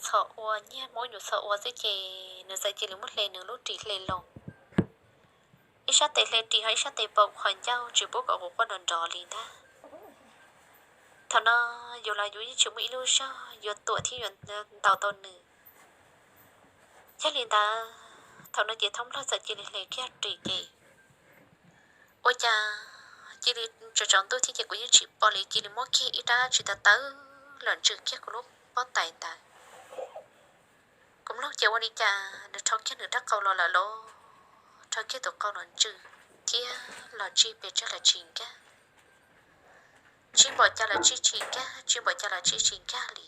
txhos ua, nyiag muab nyuam txhos ua xwb ces nws txawm cia li muab hle nws lub ris hle los, ib sab tes hle ris ho ib sab tes pom qhov ncauj tsis pub kom quav quaj nrov nrov li ntag. Thaum no yus los yus yeej tsis muaj ib lub zog yuav tuam thiab yuav ntaus tau nws. Yog li ntawd thaum no ces Thoob Nplog txawm cia li hle kiag ris ces ua cas cia li tsaus tsaus ntuj thiab ces kuv yeej tsis pom li, cia li muab kiag ib rab tsis tau tawv los ntsws kiag kuv lub pob tais ntawd. Kuv mloog ces ua li cas nws rho kiag nws rab qau los lawm los, rho kiag tus qau los ntsws thiab los tsij pes tsawg los tsis nkag, tsij npaum cas los tsij tsis nkag, tsij npaum cas los tsij tsis nkag li.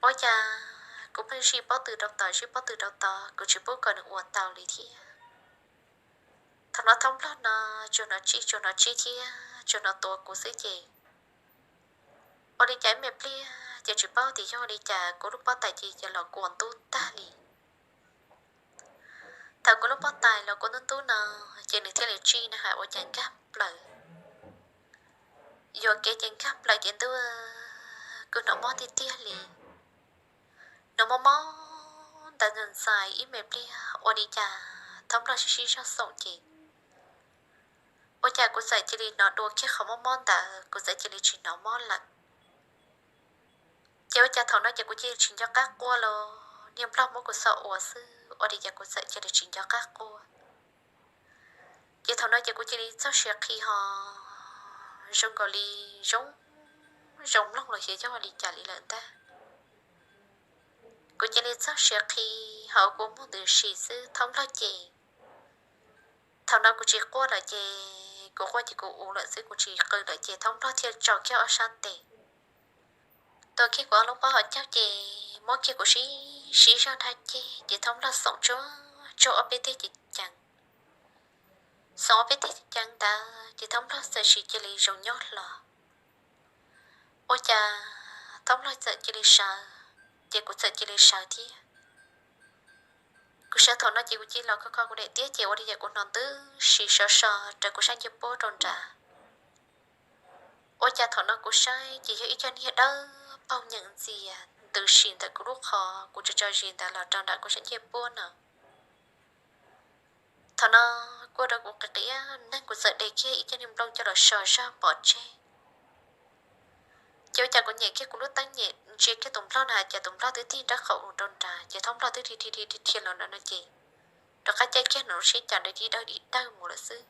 Ua cas kuv pheej zij pob tw rau tod zij pob tw rau tod, kuv tsis pub kom nws ua tau li thiab. Thaum no Thoob Nplog no tsuas hnov tsij tsuas hnov tsij thiab tsuas hnov tuav kuv xwb ces ua li cas ib me pliag ces tsis paub tias yog ua li cas kuv lub pob tais ces los kua ntub tag li. Thaum kuv lub pob tais los kua ntub ntub no ces nws thiaj li tsij na hais ua cas nkag plaws. Yuam kev ces nkag plaws ces ntuj, kuv hnov mob tiag tiag li. Hnov mob mob ntawd ntxais ntxais ib me pliag ua li cas Thoob Nplog sib sib zog xoom ces ua cas kuv txawm cia li hnov dua kiag qhov mob mob ntawd, kuv txawm cia li tsis hnov mob lawm. Ces ua cas thaum no ces kuv cia li tsis nco qab quaj los niag Nplog muab kuv xov ua xwb, ua li cas kuv txawm cia li tsis nco qab quaj. Ces thaum no ces kuv cia li txog siav qhi ho zoo nkaus li zoo, zoo mloog los xyov yog ua li cas li lawm ntag. Kuv cia li txog siav qhi ho ua kua muag ntws si xwb Thoob Nplog ces thaum no kuv tsis quaj lawm ces kuv quaj ces kuv ua lawm xwb, kuv tsis qw lawm ces Thoob Nplog thiaj tso kiag ob sab tes, tua kiag kuv ob lub pob hauv caug ces muab kiag kuv sib sib zog nrhab ceg ces Thoob Nplog xoom tsuag tsuag ob peb teg ceev ceev. Xoom ob peb teg ceev ceev ntawd ces Thoob Nplog txawm sis cia li zoo nyob hlo. Ua cas Thoob Nplog txawm cia li sawv, ces kuv txawm cia li sawv thiab. Kuv sawv thaum no ces kuv cia li los kho kho kuv daim tiab ces ua li cas kuv hnov ntws si sov so raws kuv sab ncej puab rau nrad. Ua cas thaum no kuv saib ces yog ib co niag dawb paug nyeem ntxias ntws si ntawm kuv lub qhov kuv tso tso zis ntawd los rau nram kuv sab ncej puab no. Thaum no kuj rau kuv qis qias neeg, kuv txawm de kiag ib co niag nplooj coj los so zog pov tseg. Ces ua cas kuv nyem kiag kuv lub teeb nyem ntsia kiag tus Nplog na, ces tus Nplog twb tig nraub qaum rau nrad ces Thoob Nplog twb dhia dhia dhia dhia los no no ces rov qab caij kiag nws lub sib cas nrov dig dawg dig dawg mus lawm xwb.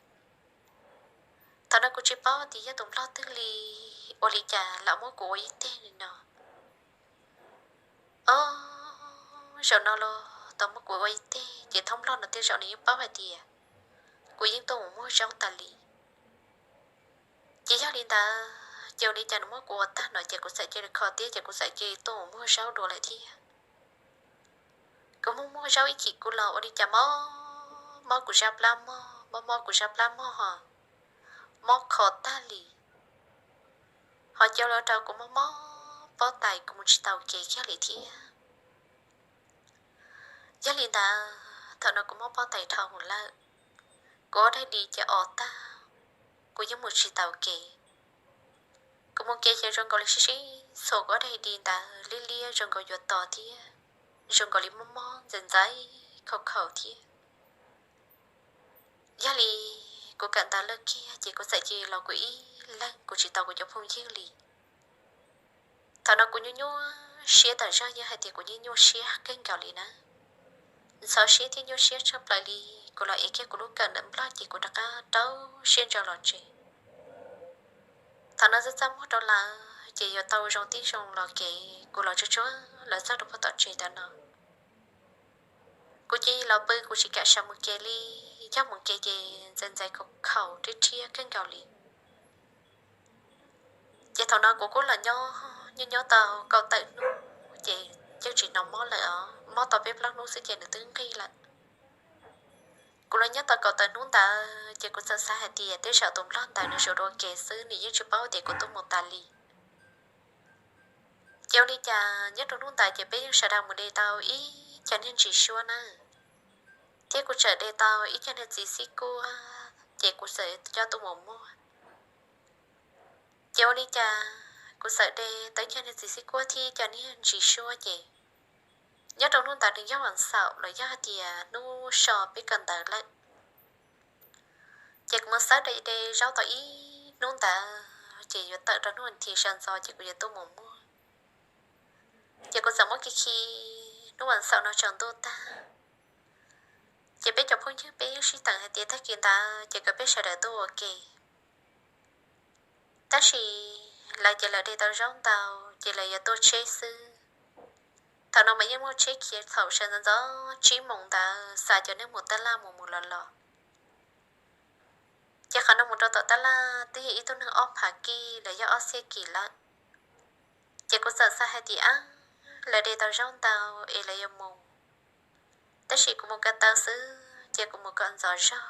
Thaum no kuv tsis paub tias yog tus Nplog twg li, ua li cas lam muab kuv ua ib teg li no. Ob, zaum no los tau muab kuv ua ib teg ces Thoob Nplog no tej zaum nws yeej paub hais tias kuv yeej tuaj mus muag zaub tas li. Ces yog li ntawd ces ua li cas nws muab kuv ua tag no ces kuv txawm cia li kho tiab ces kuv txawm cia li tuaj mus muag zaub dua lawm thiab. Kuv muag muag zaub ib chim kuv los ua li cas mob mob kuv zaj plab mog, mob mob kuv zaj plab mog ho mob kho tag li. Ho coj los rau kuv mob mob pob tais, kuv mus tsis tau kev kiag li thiab. Yog li ntawd thaum no kuv mob pob tais dhau mus lawm, kuv ob daig di ces o tag, kuv yeej mus tsis tau kev. Kuv mus kev ces zoo nkaus li sib sib txhuam kuv ob daig di ntawd liab liab zoo nkaus yuav to thiab, zoo nkaus li mob mob ntxais ntxais khaus khaus thiab. Yog li kuv kawm ntawv lawm kiag ces kuv txawm cia li los kuv ib leeg, kuv tsis tau kuv cov phooj ywg li. Thaum no kuv nyuaj nyuaj siab tam zog, yog hais tias kuv nyuaj nyuaj siab kawg nkaus li na. Ntxhov siab thiab nyuaj siab tshaj plaws li, kuv los ev kiag kuv lub kawm ntawv Nplog ces kuv rov qab rau siab ntso los tsev. Thaum no txaj txaj muag rau lawm ces yuav tau zoo tib zoo los kev, kuv los tsuag tsuag lawv txog rau pem tom tsev ntawd no. Kuv cia li los pw, kuv tsis kam sawv mus kev li, yog mus kev ces ntxais ntxais khaus khaus rhiab rhiab kawg nkaus li. Ces thaum no kuv kuj los nyob nyob nyob tau kaum tawm hnub ces yeej tsis hnov mob lawm os, mob tau peb plaub hnub xwb ces nws twb nqig lawm. Kuv los nyob tau kaum tawm hnub ntawd ces kuv txawm xav hais tias tej zaum tus Nplog ntawd nws zaum dua kev xwb, nws yeej tsis paub tias kuv tuaj mus tas li. Ces ua li cas nyob rau hnub ntawd ces peb yeej sawv daws mus de tau ib co niag ntsis suab na, thiab kuv txawm de tau ib co niag txiv xib kuab ces kuv txawm coj tuaj mus muag. Ces ua li cas Kuv txawm de tau ib co niag txiv xib kuab thiab ib co niag ntsis suab ces nyob rau hnub ntawd nws yog vas xaum los yog hais tias hnub so peb kawm ntawv lawm. Ces kuv mus xawb de de zaub tau ib hnub ntawd ces yuav tawm rau hnub vas thiv sawv ntxov ces kuv yuav tuaj mus muag. Ces kuv txawm muab khi khi hnub vas xaum no tsaus ntuj tag. Ces peb cov phooj ywg peb yeej sib teem hais tias tag kis ntawd ces kom peb sawv daws tuaj ua ke. Tab sis lawv ces lawv de tau zaub ntau ces lawv yuav tuaj tsheb xwb. Thaum no mas yeej muaj tsheb khiav thaum sawv ntxov ntxov tsib moos ntawd xa cov neeg mus tab laj mus mus los los. Ces qhov no mus rau tom tab laj twb yog ib tug neeg ob phav kij los yog ob txhiab kis lawm. Ces kuv txawm xav hais tias, ab, lawv de tau zaub ntau es lawv yuav mus, tab sis kuv mus ko taw xwb ces kuv mus kom ntxov zog.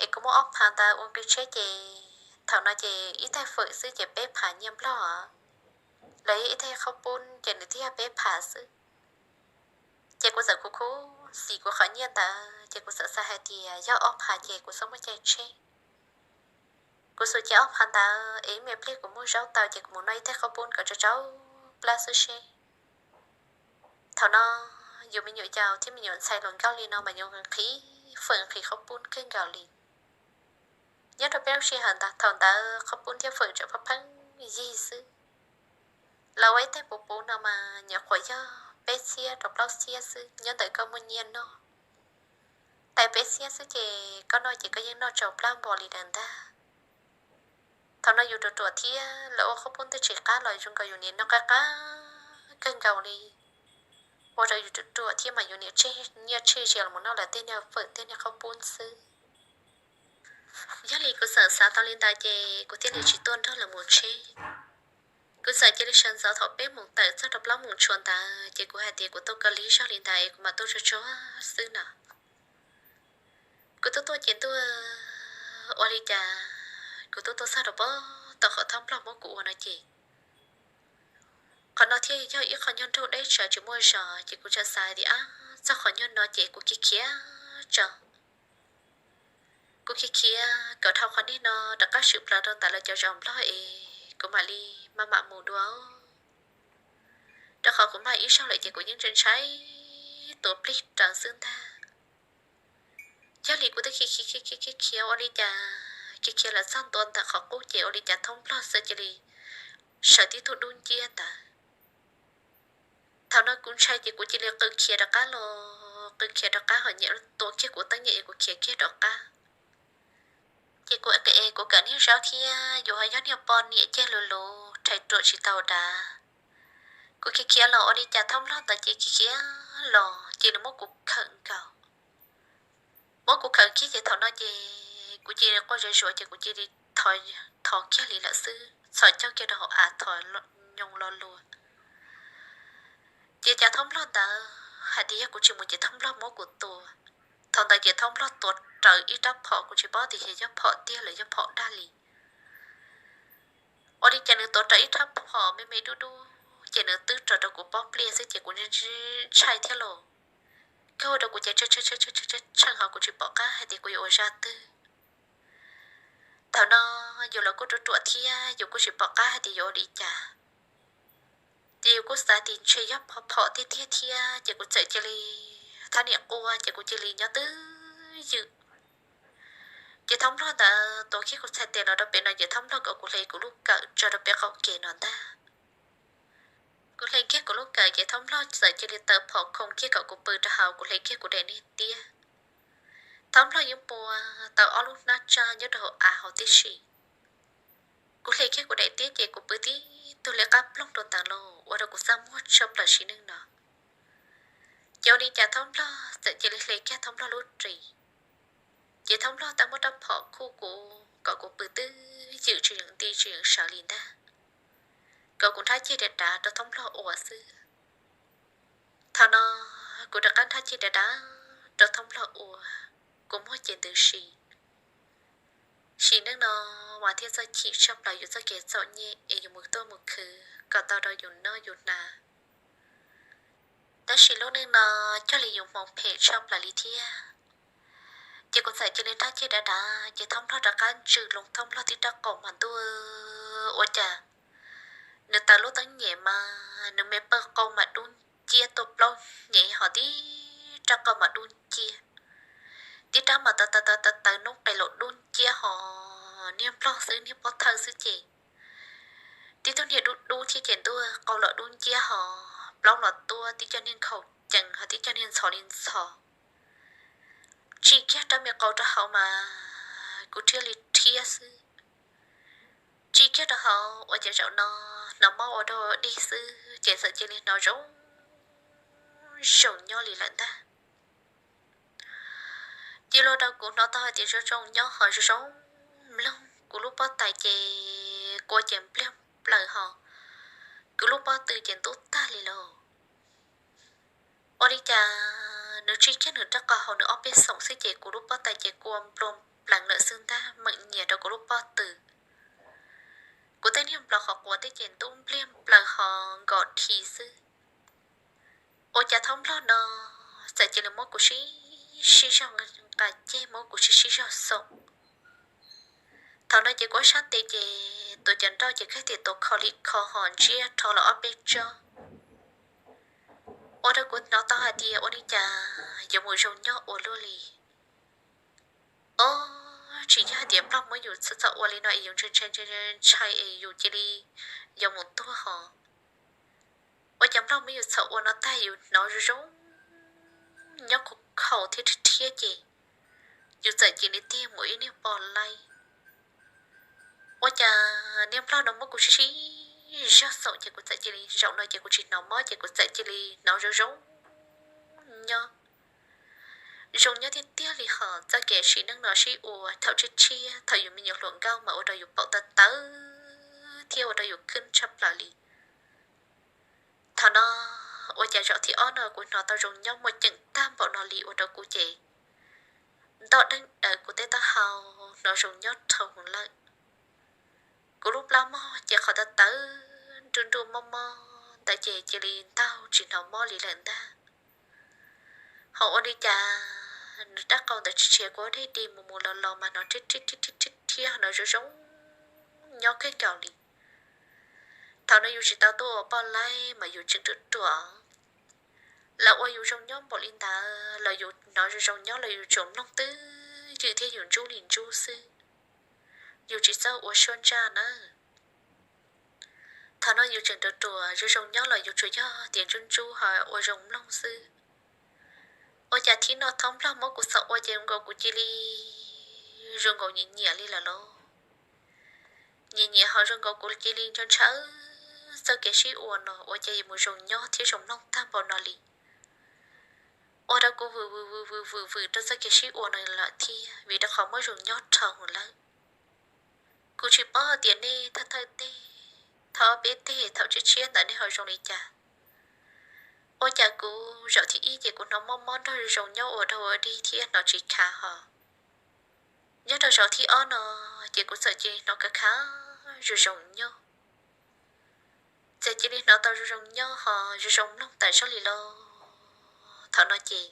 Es kuv muab ob phav ntawd ua nqi tsheb ces thaum no ces ib tais fawm xwb ces peb phav nyiaj nplog, los yog ib tais qhaub poob ces nws twb yog peb phav xwb. Ces kuv txawm khuv khuv xim kuv qhov nyiaj ntawd ces kuv txawm xav hais tias yog ob phav ces kuv txhob muaj caij tsheb. Kuv xum cia ob phav ntawd es ib me pliag kuv muag zaub tau ces kuv mus noj ib tais qhaub poob kom tsau tsau plab xwb seb. Thaum no yus me nyuam yaus thiab me nyuam ntxhais hluas nkauj li no mas yuav nqhis fawm nqhis qhaub poob kawg nkaus li. Nyob rau peb lub sij hawm ntawd thaum ntawd qhaub poob thiab fawm tseem pheej pheej yig xwb. Lawv ua ib tais puv puv no mas nyuam qhuav yog peb txhiab rau plaub txhiab xwb nyob ntawm koj muaj nyiaj noj. Tais peb txhiab xwb ces koj noj ces koj yeej noj tsau plab npo li daws ntag. Thaum no yus ruam ruam thiab lawv ua qhaub poob twb tsis qab los zoo nkaus yus niaj noj qab qab kawg nkaus li. Ua rau yus ruam ruam thiab mas yus niaj tseg nyiaj tseg zias los noj lawv tej niag fawm tej niag qhaub poob xwb. Yog li kuv txawm xav tau li ntawd ces kuv thiaj li tsis tuaj nrog lawv mus tsheb. Kuv txawm cia li sawv ntxov thaum peb moos tawm txog rau plaub moos tshuav ntawd ces kuv hais tias kuv tuaj koj li zog li ntawd es kuv mam tuaj tsuag tsuag xwb no. Kuv tuaj tuaj ces ntuj, ua li cas kuv tuaj tuaj txog rau pem tau qhov thob nplog muab kuv ua no ces qhov no thiaj yog ib qho nyuag nrug deb tsawv tsis muaj zos ces kuv txawm xav tias, ab, txog qhov nyuag no ces kuv khiav khiav tso. Kuv khiav khiav kom dhau qhov niag no rov qab swm plaws rau ntawm lawv cov zos nplog es kuv mam li maj mam mus dua. Rau qhov kuv maj ib zaug lawm ces kuv yeej ntshai ntshai tuav plig raws xwb ntag. Yog li kuv twb khiav khiav khiav khiav khiav ua li cas khiav khiav lawm txog ntua ntawm qhov qub ces ua li cas thob nplog xwb cia li sawv tib tug dub nciab ntawd. Thaum no kuv ntshai ces kuv cia li qw khiav rov qab los qw khiav rov qab ho nyiam tua kiag kuv teeb nyem es kuv khiav kiag rov qab. Ces kuv es kuv kawm niag zaub thiab yus ho yog niag poj niam ceg lus lus rhais ruam tsis tau dav. Kuv khiav khiav los ua li cas thob nplog ntawd ces khiav khiav los ces nws muab kuv khawm nkaus. Muab kuv khawm kiag ces thaum no ces kuv cia li quaj zuj zus ces kuv cia li thov kiag li lawm xwb, txhos caug kiag rau hauv av thov nyoos lo lus. Ces cov thob nplog ntawd hais tias yog kuv tsis mus ces thob nplog muab kuv tua. Thaum ntawd ces thob nplog tuav rawv ib rab phom kuv tsis paub tias yog phom tiag los yog phom dag li. Ua li cas nws tuav rawv ib rab phom me me dub dub ces nws twb raws rau kuv pob pliaj xwb ces kuv ntshai thiab los. Kawg ua rau kuv ces tsheej ho kuv tsis pom qab hais tias kuv yuav ua zaj twg. Thaum no yus los kuj ruam ruam thiab yus kuj tsis pom qab hais tias yuav ua li cas. Ces yus kuj xav tias ntshe yog phom tiag tiag thiab ces kuv txawm cia li thab niam quaj ces kuv cia li nyob twj ywm. Ces thob nplog ntawd tuav kiag kuv txhais tes los rau pem no ces thob nplog kom kuv hle kuv lub kawm tso rau pem qaum kev no ntag. Kuv hle kiag kuv lub kawm ces thob nplog txawm cia li taw phom khoom kiag kom kuv pw rau hauv, kuv hle kiag kuv daim niag tiab. Thob nplog yeej pua tau ob lub hnab tsaj nyob rau hauv av hauv tib si. Kuv hle kiag kuv daim tiab ces kuv pw tib tug li qab ploog rau ntawd los ua rau kuv txaj muag tshaj plaws sim neej no. Ces ua li cas thob nplog txawm cia li hle kiag thob nplog lub ris. Ces thob nplog tau muab rab phom khuj kuv kom kuv pw twj ywm tsis yeem nti tsis yeem sawv li ntag, kom kuv nrhab ceg dav dav rau thob nplog ua xwb. Thaum no kuv rov qab nrhab ceg dav dav rau thob nplog ua, kuv muag ces ntws si. Sim neej no mas thiaj txawj chim tshaj plaws yus txoj kev txom nyem es yus mus tuaj mus khwv kom tau rau yus noj yus hnav. Tab sis lub neej no cog li yus hmoov phem tshaj plaws li thiab. Ces kuv txawm cia li nrhab ceg dav dav ces thob nplog rov qab ntsws loo thob nplog tib rab qau mas ntuj, ua cas Tawm lub teeb nyem mas nws me pawg qau mas dub nciab tuaj plaub hnev ho tib rab qau mas dub nciab, tib rab mas tawv tawv tawv tawv noob qes los dub nciab ho niag nplog xwb niag pob thawj xwb ces tib tug niag dub dub thiab ces ntuj qau los dub nciab ho plaub los tuaj tib co niag nkhaus cees ho tib co niag ntxhov li ntxhov. Tsim kiag rab me qau rau hauv mas kuv thiaj li rhiab xwb. Tsim kiag rau hauv ua cas zaum no hnov mob ua dog dig xwb ces txawm cia li hnov zoo zoo nyob li lawm ntag. Cia li ua rau kuv hnov tau hais tias zoo zoo nyob ho zoo zoo mloog kuv lub pob tais ces kua ces npliag plaws ho kuv lub pob tw ces ntub tag li lauj. Ua li cas nws tsim kiag nws rab qau hauv nws ob peb xoom xwb ces kuv lub pob tais ces kua nplua pleev lawm xwb ntag, meem nyias rau kuv lub pob tw. Kuv tej niag nplos qhov quav tej ces ntub npliag plaws ho nkaus dhi xwb. Ua cas thaub nplog no txawm cia li muab kuv sib sib zog nqa ceg, muab kuv sib sib zog xoom. Thaum no ces kuv ob sab tes ces tuav cov nroj ces kheej tias tuav kho li kho ho ntsiab rho los ob peb tsob. Ua rau kuv hnov tau hais tias ua li cas yuav mus zoo nyob ua luaj li. Ob, tsis yog hais tias nplog muab yus txhom ua li no es yus ntshai ntshai ntshai es yus cia li yuav mus tuag ho. Ua cas nplog muab yus txhom ua no tag yus hnov zoo zoo nyob khaus khaus thiab rhiab rhiab ces yus txawm cia li tig mus ib niag poj laib. Ua cas niag nplog no muab kuv sib sib zog xoom ces kuv txawm cia li, zaum no ces kuv tsis hnov mob ces kuv txawm cia li hnov zoo zoo nyob. Zoo nyob tiag tiag li ho txoj kev sim neej no sib ua thaum tshiab tshiab thaum yus me nyuam hluas nkauj mas ua rau yus paum tawv tawv thiab ua rau yus khwb tshaj plaws li. Thaum no ua cas zaum thib ob no kuv hnov tau zoo nyob muaj ceem tag npaum no li ua rau kuv ces ntoj deeg daws kuv tej taub hau hnov zoo nyob dhau lawm. Kuv lub plab mog ces qhov tawv tawv nruj nruj mob mob ntawd ces cia li ntaug tsis hnov mob li lawm ntag. Ho ua li cas nws rab qau ntawd tsis tshiav kuv dej dig mus mus los los mas hnov rhiab rhiab rhiab rhiab rhiab hnov zoo zoo nyob kawg nkaus li. Thaum no yus tsis tau tuaj ua poj laib mas yus tseem ruam ruam. Lawv ua yus zoo nyob npaum li ntawd los yus hnov zoo zoo nyob los yus tsuas mloog twj ywm thiab yus ntsub li ntsub xwb. Yus tsis txawj ua suab ntsaj nawb. Thaum no yus tseem ruam ruam zoo zoo nyob los yus tsuas yog tias ntsub ntsub ho ua zoo mloog xwb. Ua cas thib no thaub nplog muab kuv txhom ua ces zoo nkaus kuv cia li zoo nkaus nyiam nyiam li lawm lauj. Nyiam nyiam ho zoo nkaus kuv cia li ntshaw ntshaw txoj kev sib ua no ua cas yuav mus zoo nyob thiab zoo mloog tag npaum no li. Ua rau kuv vwm vwm vwm vwm vwm vwm rau txoj kev sib ua no lawm thiab vim rau qhov muab zoo nyob dhau lawm. Kuv tsis paub tias nej thawj thawj teg, thaum ob peb teg thaum tshiab tshiab ntawd nej ho zoo li cas. Ua cas kuv zaum thib ib ces kuv hnov mob mob nrog zoo nyob ua dog ua dig thiab hnov tsis khav ho. Nyob rau zaum thib ob no ces kuv txawm cia li hnov khav khav zoo zoo nyob. Txawm cia li hnov tau zoo zoo nyob ho zoo zoo mloog tawm zog li lauj. Thaum no ces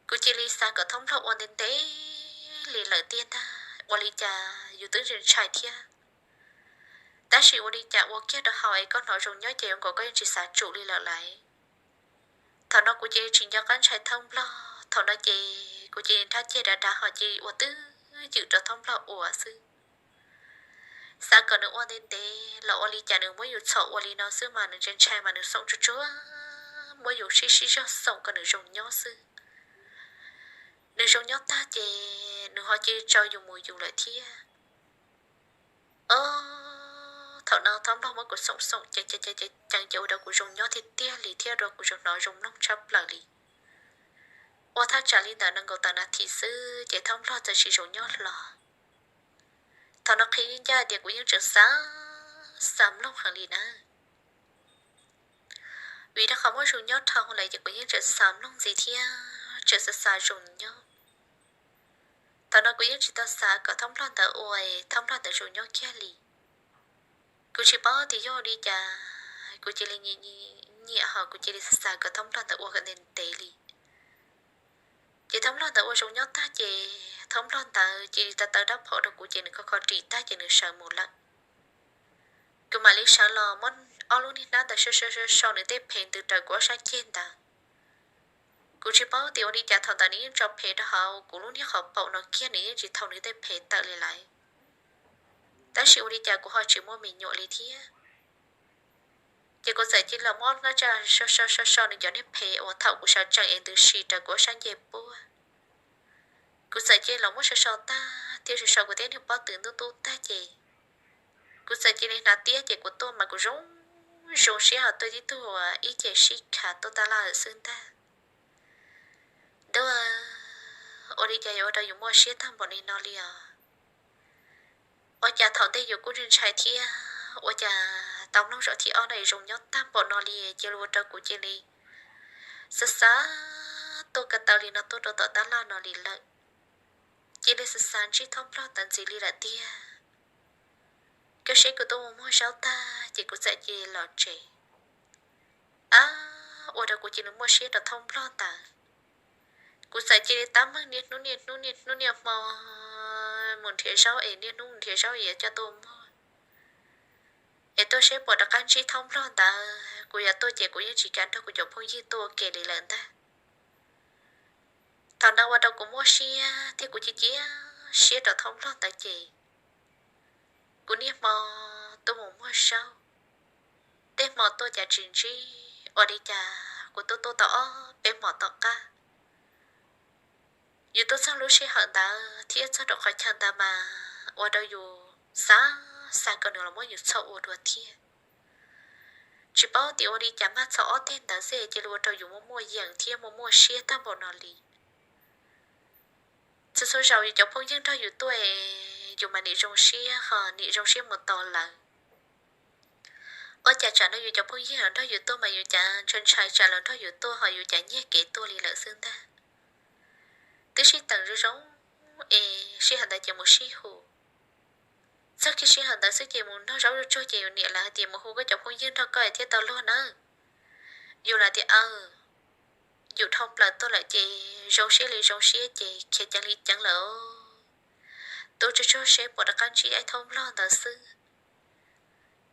kuv cia li xav kom thaub nplog ua ntev ntev li lawm tiag ntag, ua li cas yus twb ntshai ntshai thiab. Tab sis ua li cas ua kiag rau hauv es koj hnov zoo nyob ces zoo nkaus koj yeej tsis xav tsum li lawm lauj. Thaum no kuv cia li tsis nco qab ntshai thaub nplog, thaum no ces kuv cia li nrhab ceg dav dav ho cia li ua twj ywm rau thaub nplog ua xwb. Xav kom nws ua ntev ntev los ua li cas nws muab yus txhom ua li no xwb mas nws ntshai ntshai mas nws xoom tsuag tsuag, muab yus sib sib zog xoom kom nws zoo nyob xwb. Nws zoo nyob tag ces nws ho cia li tso yus mus yus lawm thiab. Ob, thaum no thaub nplog muab kuv xoom xoom ceev ceev ceev ces ua rau kuv zoo nyob tiag tiag li thiab ua rau kuv zoo hnov zoo mloog tshaj plaws li. Ua thaj tsam li ntawm nees nkaum tawm nas this xwb ces thaub nplog txawm cia li zoo nyob hlo. Thaum no qhia ncaj tias kuv yeej tseem xav, xav mloog heev li na. Vim rau qhov muab zoo nyob dhau lawm ces kuv yeej tseem xav mloog ntxiv thiab tseem xav xav zoo nyob. Thaum no kuv yeej tsis tau xav kom thaub nplog ntawd ua, thaub nplog ntawd zoo nyob kiag li. Kuv tsis paub tias yog li cas kuv cia li nyiam ho kuv cia li xav xav kom thaub nplog ntawd ua kom ntev ntev li. Ces thaub nplog ntawd ua zoo nyob tag ces thaub nplog ntawd cia li taw taw rab phom rau kuv ces nws kho kho ris tag ces nws sawv mus lawm. Kuv mam li sawv los muab ob lub niag hnab ntawd sau sau sau sau nws tej phem ntws raws kuv ob sab ceg ntawd. Kuv tsis paub tias ua li cas thaum ntawd nws yeej tso phem rau hauv kuv lub niag qhov paum no kiag, nws yeej tsis thau nws tej phem tawm li lawm. Tab sis ua li cas kuv ho tsis muaj me nyuam li thiab. Ces kuv txawm cia li los muab hnab tsaj sau sau sau sau nws cov niag phem uas thaum kuv sawv tsees es ntws si raws kuv ob sab ncej puab. Kuv txawm cia li los muab sau sau tag thiab sau sau kuv tej niag pob tw ntub ntub tag ces kuv txawm cia li hnav tiab ces kuv tuaj mas kuv zoo zoo siab ho tuaj tib tug ib ce sib khav tuaj tab laj lawm xwb ntag. Ntuj, ua li cas yuav ua rau yus muaj siab tag npaum li no li os? Ua cas thaum ntej yus kuj ntshai ntshai thiab ua cas tau mloog zaum thib ob no zoo nyob tag npaum no li, cia li ua rau kuv cia li xav xav tuaj ko taw li no tuaj rau tom tab laj no li lawm. Cia li xav xav ntsib Thoob Nplog ntawd ntxiv li lawm tiag. Koj seb kuv tuaj mus muag zaub tag ces kuv txawm cia li los tsev. Ab, ua rau kuv cia li muaj siab rau Thoob Nplog ntawd. Kuv txawm cia li tab meeg niaj hnub niaj hnub niaj hnub niaj hmo mus nrhiav zaub es niaj hnub nrhiav zaub es yuav coj tuaj muag es tuaj seb puas rov qab ntsib Thoob Nplog ntawd. Kuv yuav tuaj ces kuv yeej tsis kam nrog kuv cov phooj ywg tuaj ua ke li lawm ntag. Thaum ntawd ua rau kuv muaj siab thiab kuv cia cia siab rau Thoob Nplog ntawd ces kuv niaj hmo tuaj mus muag zaub. Tej hmo tuaj cas tsis ntsib, ua li cas kuv tuaj tuaj tau ob peb hmo tom qab. Yus tuaj txog lub sij hawm ntawd thiab txog rau qhov chaw ntawd mas ua rau yus xav xav kom nws los muab yus txhom ua dua thiab. Tsis paub tias ua li cas mas txog ob teg ntawd xwb cia li ua rau yus muaj muaj yees thiab muaj muaj siab tag npaum no li. Txhua txhua zaus yus cov phooj ywg nrog yus tuaj, yus mas nim zoo siab ho nim zoo siab mus tos lawv. Ua cas tsam no yus cov phooj ywg los nrog yus tuaj mas yus cas ntshai ntshai tsam lawv nrog yus tuaj ho yus cas nyiag kev tuaj li lawm xwb ntag. Twb sib teem zoo zoo es sij hawm ntawd ces mus sib hu. Txog kiag sij hawm ntawd xwb ces mus noj zaub zuj tsuag ces yus niam lawv hais tias mus hu koj cov phooj ywg nrog koj thiaj tau luag nawb. Yus lawv tias aw, yus dhau plaws tuaj lawm ces zoo siab li zoo siab ces khiav ceev li ceev lawm. Tuaj tsuag tsuag seb puas rov qab ntsib ib Thoob Nplog ntawd xwb.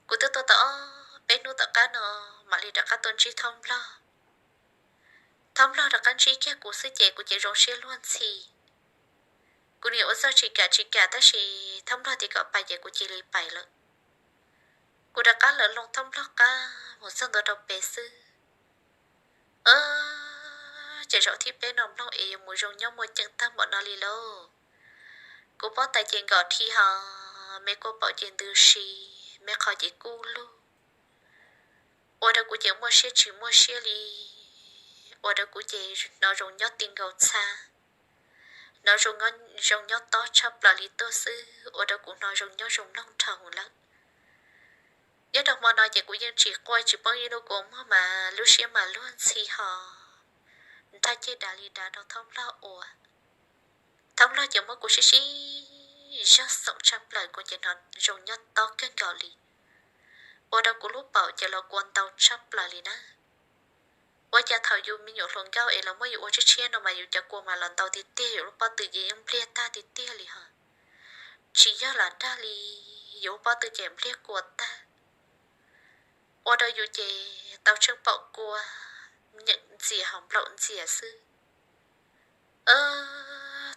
Kuv twb tuaj tau ob peb hnub tom qab no mam li rov qab tuaj ntsib Thoob Nplog. Thoob Nplog rov qab ntsib kiag kuv xwb ces kuv ces zoo siab luag ntxhi. Kuv nim ua txuj tsis kam tsis kam tab sis Thoob Nplog tias kom pais ces kuv cia li pais lawm. Kuv rov qab lawv loo Thoob Nplog qab mus txog ntua rau pem xwb. Ces zaum thib peb no mloog es yuav mus zoo nyob muaj ceem tag npaum no li lauj. Kuv pob tais ces nkaum thi ho, me kua paum ces ntws si, me qhov ces kub lug. Ua rau kuv ces muaj siab tsis muaj siab li. Ua rau kuv ces hnov zoo nyob ti nkaus txha, hnov zoo nyob tob tshaj plaws li tuaj xwb ua rau kuv hnov zoo nyob zoo mloog dhau lawm. Nyob rau hmo no ces kuv yeej tsis quaj tsis poob ib lub kua muag mas lub siab mas luag ntxhi ho nrhaj ceg dav li dav rau Thoob Nplog ua. Thoob Nplog ces muab kuv sib sib zog xoom tshaj plaws kuv ces hnov zoo nyob tob kawg nkaus li. Ua rau kuv lub paum ces los kua ntau tshaj plaws li na. Ua cas thaum yus me nyuam hluas nkauj es los muab yus ua tshiab tshiab no mas yus cov kua mas los ntau tiag tiag, yus lub pob tw ces yeej npliag tag tiag tiag li ho. Tsis yog lam dag li, yus lub pob tw ces npliag kua tag. Ua rau yus ces tau tsheej paum kua nyeem ntxias ho nplaum ntxias xwb.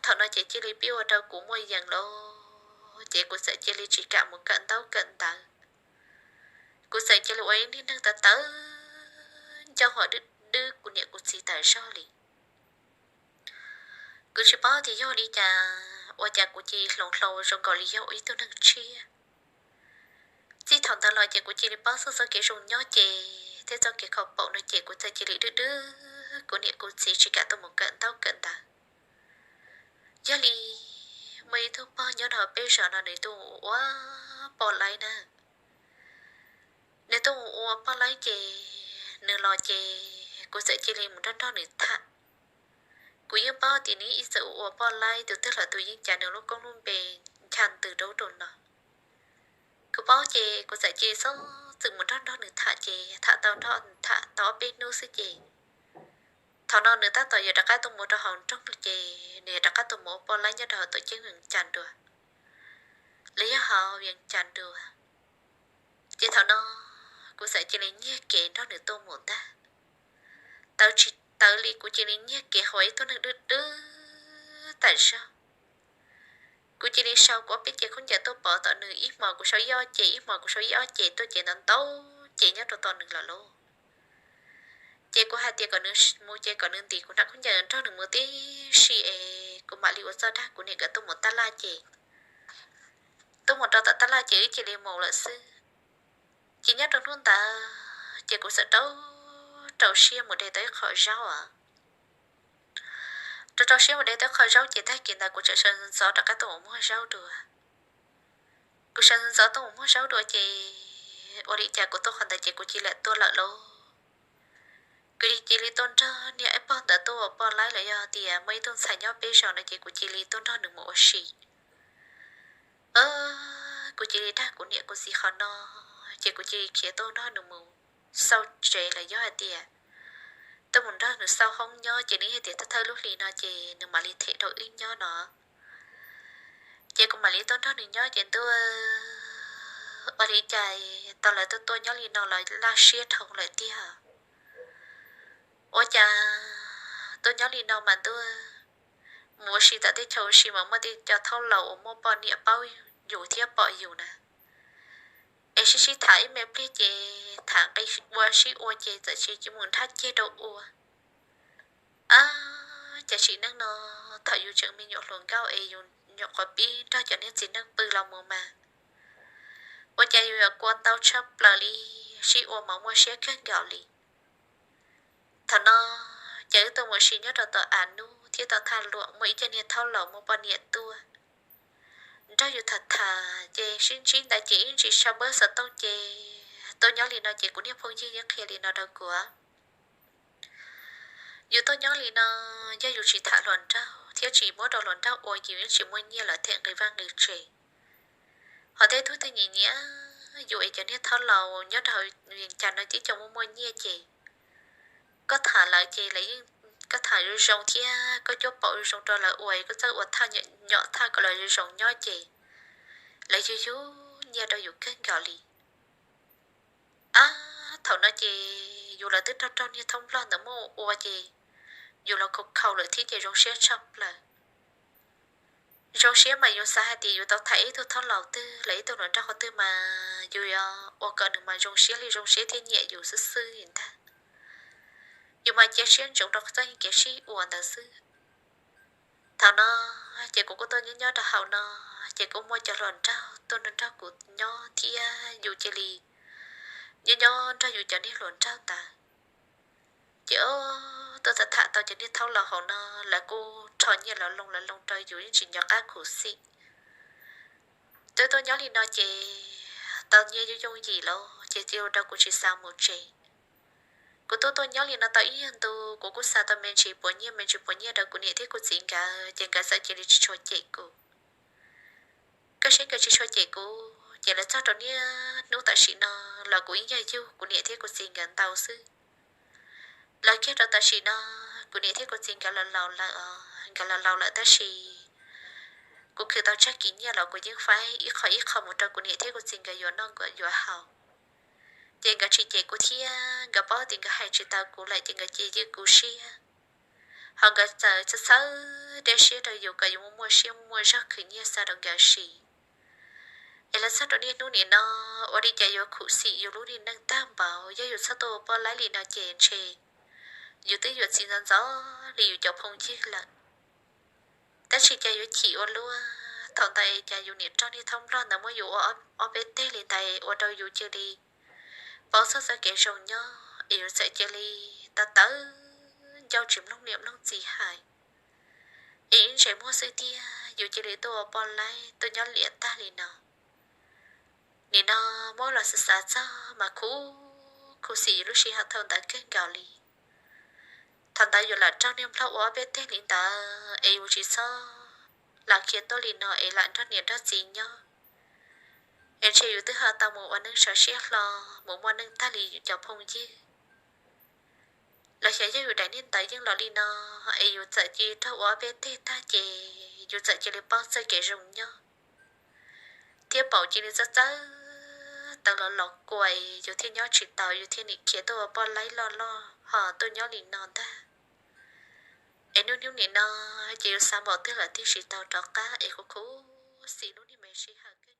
Thaum no ces cia li pib ua rau kuv muaj yees lawm ces kuv txawm cia li tsis kam mus kawm ntaub kawm ntawv. Kuv txawm cia li ua ib niag neeg tawv tawv ncauj ho dwb dwb kuv niam kuv txiv tawm zog li. Kuv tsis paub tias yog li cas ua cas kuv cia li hloov hlo zoo nkaus li yog ib tug neeg tshiab. Txij thaum ntawd los ces kuv cia li paub txog txoj kev zoo nyob ces thiab txoj kev khaus paum no ces kuv txawm cia li dwb dwb kuv niam kuv txiv tsis kam tuaj mus kawm ntaub kawm ntawv. Yog li muaj ib tug pog nyob rau peb zos no nws tuaj ua poj laib na. Nws tuaj ua poj laib ces nws los ces kuv txawm cia li mus nrog nrog nws tham. Kuv yeej paub tias nws ib txwm ua ua poj laib, tus twg los tus yeej cas nws lub koob lub npe ncha ntws rau ub rau no. Kuv paub ces kuv txawm cia li xub txwm mus nrog nrog nws tham ces tham tau nrog tham tau ob peb hnub xwb ces thaum no nws tab tom yuav rov qab tuaj mus rau hauv nroog ces nws yuav rov qab tuaj mus ua poj laib nyob rau hauv tuam ceeb Vias Cas Duas, los yog hauv Vias Cas Duas. Ces thaum no kuv txawm cia li nyiag kev nrog nws tuaj mus ntag. Tawv tsis tawv li kuv cia li nyiag kev hauv ib tug neeg dwb dwb tam zog. Kuv cia li sau kuv ob peb cev khaub ncaws tuaj pov tom nws, ib hmos kuv sau ib ob cev, ib hmos kuv sau ib ob cev tuaj ces ntau ntau cev nyob rau tom nws lawm lauj. Ces kuv hais tias kom nws mus ces kom nws ntim kuv hnab khaub ncaws nrog nws mus tib si es kuv mam li ua txuj dag kuv niam nkawd tuaj mus tab laj ces tuaj mus rau tom tab laj ces wb cia li mus lawm xwb. Ces nyob rau hnub ntawd ces kuv txawm rau rau siab mus de tau ib qho zaub os. Rau rau siab mus de tau ib qho zaub ces tag kis ntawd kuv txawm sawv ntxov rov qab tuaj mus muag zaub dua. Kuv sawv ntxov tuaj mus muag zaub dua ces ua li cas kuv tuaj qhov ntawd ces kuv cia li tuaj lawm lauj. Kuv cia li tuaj nrog niag ib pog ntawd tuaj ua poj laib los yog tias muaj ib tug ntxhais nyob peb zos no ces kuv cia li tuaj nrog nws mus ua si. Kuv cia li dag kuv niam kuv txiv qhov no, ces kuv cia li khiav tuaj nrog nws mus xauj tsev los yog hais tias tuaj mus nrog nws xauj hoob nyob ces nws hais tias thawj thawj lub hlis no ces nws mam li them rau wb nyob no. Ces kuv mam li tuaj nrog nws nyob ces ntuj, ua li cas tau lawv tuaj tuaj nyob li no los laj siab dhau lawm tiag. Ua cas tuaj nyob li no mas ntuj, mus ua si tom tej chaw ua si mas muaj tej co thaub laus uas muaj poj niam paub yus thiab pom yus na, es sib sib tham ib me pliag ces tham nqi ua sib ua ces txawm tsis mus nrhab ceg rau ua. Ab, cas sim neej no thaum yus tseem me nyuam hluas nkauj es yus nyuam qhuav pib nrog cov niag txiv neej pw los mus mas ua cas yus yuav kua ntau tshaj plaws li, sib ua mas muaj siab kawg nkaus li. Thaum no ces wb tuaj mus ua si nyob rau tom av nub thiab tau thaj luam muaj ib co niag thaub laus muaj poj niam tuaj nrog yus tham tham ces sib ntsib ntawd ces ib ntsis sau npawb xov tooj ces tuaj nyob li no ces kuv niag phooj ywg yeej qhia li no rau kuv, yus tuaj nyob li no yog yus tsis tham hluas nraug thiab tsis muab rau hluas nraug ua yus yeej tsis muaj nyiaj los them nqi vaj nqi tsev. Ho tej tug twg nyiam nyiam yus es cov niag thaub laus nyob rau hauv Vias Cas no tib co muaj muaj nyiaj ces koj tham lawv ces lawv yeej, koj tham zoo zoo thiab koj cuab paum zoo zoo rau lawv ua, koj txawj ua thaj nyom thaj kom lawv zoo zoo nyob ces lawv yug yug nyiaj rau yus kawg nkaus li. Ab, thaum no ces yus los twb raug raug niag thaub nplog ntawd muab ua ces yus los khaus khaus lawm thiab ces zoo siab tshaj plaws. Zoo siab mas yus xav hais tias yus tau tham ib tug thaub laus twg los ib tug hluas nraug qhov twg mas yus yuav ua kom nws mas zoo siab li zoo siab thiab nyiam yus xwb xwb li ntag. Yus mas cia siab ntsoov rau txoj kev sib ua ntawd xwb. Thaum no ces kuv kuj tuaj nyob nyob rau hauv no ces kuj muaj cov hluas nraug tuaj nrog kuv nyob thiab yus cia li nyob nyob nrog yus cov niag hluas nraug ntawd. Ces tuaj tham tham tau cov niag thaub laus hauv no lawv kuj rho nyiaj los loo los loo rau yus yeej tsis nco qab khuv xim. Twb tuaj nyob li no ces tau nyiaj yooj yooj yim lawm ces cia ua rau kuv tsis xav mus tsev. Kuv tuaj tuaj nyob li no tau ib nyuag ntu kuv kuj xav tau me ntsis puas nyiaj me ntsis puas nyiaj rau kuv niam thiab kuv txiv nkawd ces nkawd txawm cia li tsis tshua cem kuv. Koj saib nkawd tsis tshua cem kuv ces lawv txog rau niaj hnub tam sim no los kuv ib nyuag yug kuv niam thiab kuv txiv nkawd ntau xwb. Los kiag rau tam sim no kuv niam thiab kuv txiv nkawd los laus lawm os, nkawd los laus lawm tab sis kuv khwv tau tsawg kiv nyiaj los kuv yeej faib ib qho ib qho mus rau kuv niam thiab kuv txiv nkawd yuav noj yuav haus. Ces nkawd tsis cem kuv thiab nkawd paub tias nkawd hais tsis tau kuv lawm ces nkawd cia ywj kuv siab. Ho nkawd txawm txhawb txhawb dej siab rau yus kom yus muaj muaj siab muaj zog khwv nyiaj xa rau nkawd siv. Es los txog rau niaj hnub nim no ua li cas yuav khuv xim yus lub niag neej tag npaum, yog yus txhob tuaj ua poj laib li no ces ntshe yus twb yuav txiv ntxov ntxov li yus cov phooj ywg lawm. Tab sis cas yuav chim ua luaj, thaum ntawd cas yus niam raug niag thaub nplog ntawd muab yus ua ob peb teg li ntawd ua rau yus cia li paub txog txoj kev zoo nyob es yus txawm cia li tawv tawv ncauj tsis mloog niam mloog txiv hais. Es ib ntsais muag xwb tiag yus cia li tuaj ua poj laib tuaj nyob liam tag li no. Nim no muab los xav xav txog mas khuv, khuv xim yus lub sij hawm thaum ntawd kawg nkaus li. Thaum ntawd yus lam raug niag nplog ua ob peb teg li ntawd es yus tsis txhob lam khiav tuaj li no es lam nrog niam nrog txiv nyob, es ntshe yus twb ho tau mus ua neej sawv siab hlo, mus muaj neej tag li yus cov phooj ywg. Los xyov yog yus daim niag ntawv yeej los li no es yus txawm cia li raug ua ob peb teg tag ces yus txawm cia li paub txoj kev zoo nyob thiab paum cia li txawj txawj tau los los kuas yus thiaj nyob tsis tau, yus thiaj nim khiav tuaj ua poj laib loj loj ho tuaj nyob li no ntag. Es hnub nim no ces yus xav npaum twg los twb tsis tau rov qab es kuv khuv xim lub niag me sij hawm kawg.